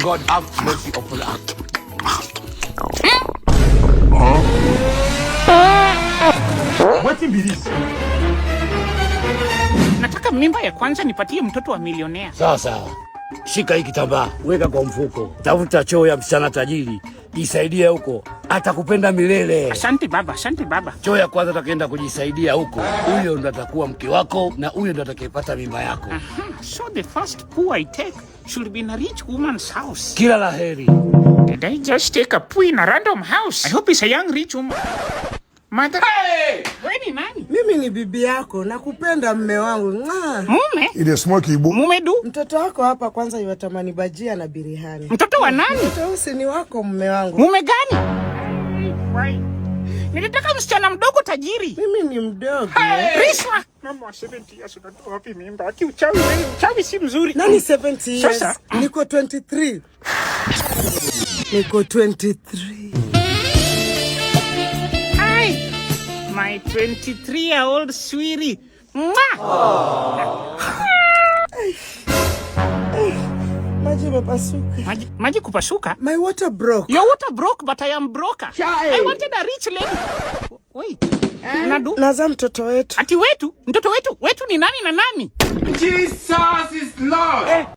God have mercy upon us. Wetin be this? Nataka mimba ya kwanza nipatie mtoto wa milionea. Sawa sawa, shika hii kitambaa, weka kwa mfuko, tafuta choo ya msichana tajiri, jisaidie huko, atakupenda milele. Asante baba, asante baba. Choo ya kwanza atakaenda kujisaidia huko, huyo ndo atakuwa mke wako na huyo ndo atakayepata mimba yako. Aha, so the first poo I take should be in a rich woman's house. Kila la heri. Did I just take a poo in a random house? I hope it's a young rich woman. Mother. Hey! Wewe ni nani? Mimi ni bibi yako, nakupenda mme wangu. Mwah. Mume? Ile smoke Igbo. Mume du? Mtoto wako hapa kwanza yuatamani bajia na birihani. Mtoto wa nani? Mtoto huyu ni wako mme wangu. Mume gani? Why? Nilitaka msichana mdogo tajiri. Mimi ni mdogo. Rishwa. Mama wa 70 years unatoa wapi mimba? Aki uchawi wewe, uchawi si mzuri. Nani 70 years? Sasa. Niko 23. Niko 23. Hi. My 23-year-old sweetie. Mwah! Maji imepasuka. Maji, maji kupasuka? My water broke. Your water broke, but I am broker. I wanted a rich lady. Wait. Unadu? Nazaa mtoto wetu. Ati wetu? Mtoto wetu? Wetu ni nani na nani? Jesus is Lord.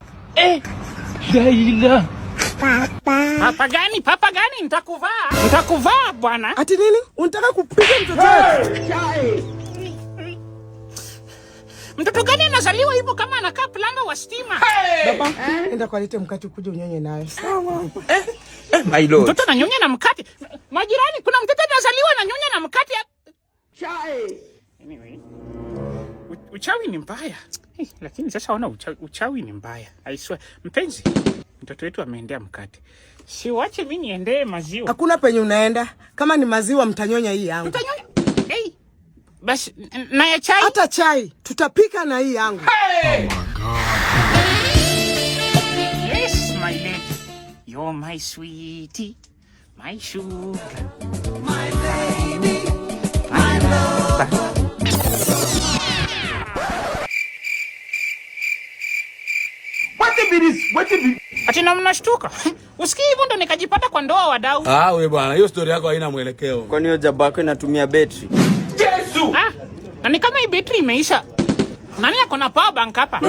Papa gani? Papa gani? Nitakuvaa. Nitakuvaa bwana. Ati nini? Unataka kupiga mtoto wetu? Mtoto gani anazaliwa hivyo kama anakaa planga wa stima? Baba, enda kalete mkate ukuje unyonye nayo. Sawa. My Lord. Mtoto ananyonya na mkate. Majirani, kuna mtoto anazaliwa ananyonya na mkate. Anyway, uchawi ni mbaya. Hey, lakini sasa ona uchawi, uchawi ni mbaya. I swear. Mpenzi, mtoto wetu ameendea mkate. Si wache mimi niendee maziwa. Hakuna penye unaenda. Kama ni maziwa mtanyonya hii yangu. Mtanyonya. Hey. Basi na ya chai. Hata chai tutapika na hii yangu. Yes, my lady. You're my sweetie, my sugar. My baby, my lover. Wetin be this? Wetin be Ati na mnashtuka. Usikii hivyo ndo nikajipata kwa ndoa, wadau. Ah, we bwana, hiyo story yako haina mwelekeo. Kwani hiyo jaba yako inatumia betri? Jesus? Ah, na ni kama hii betri imeisha. Nani ako na power bank hapa?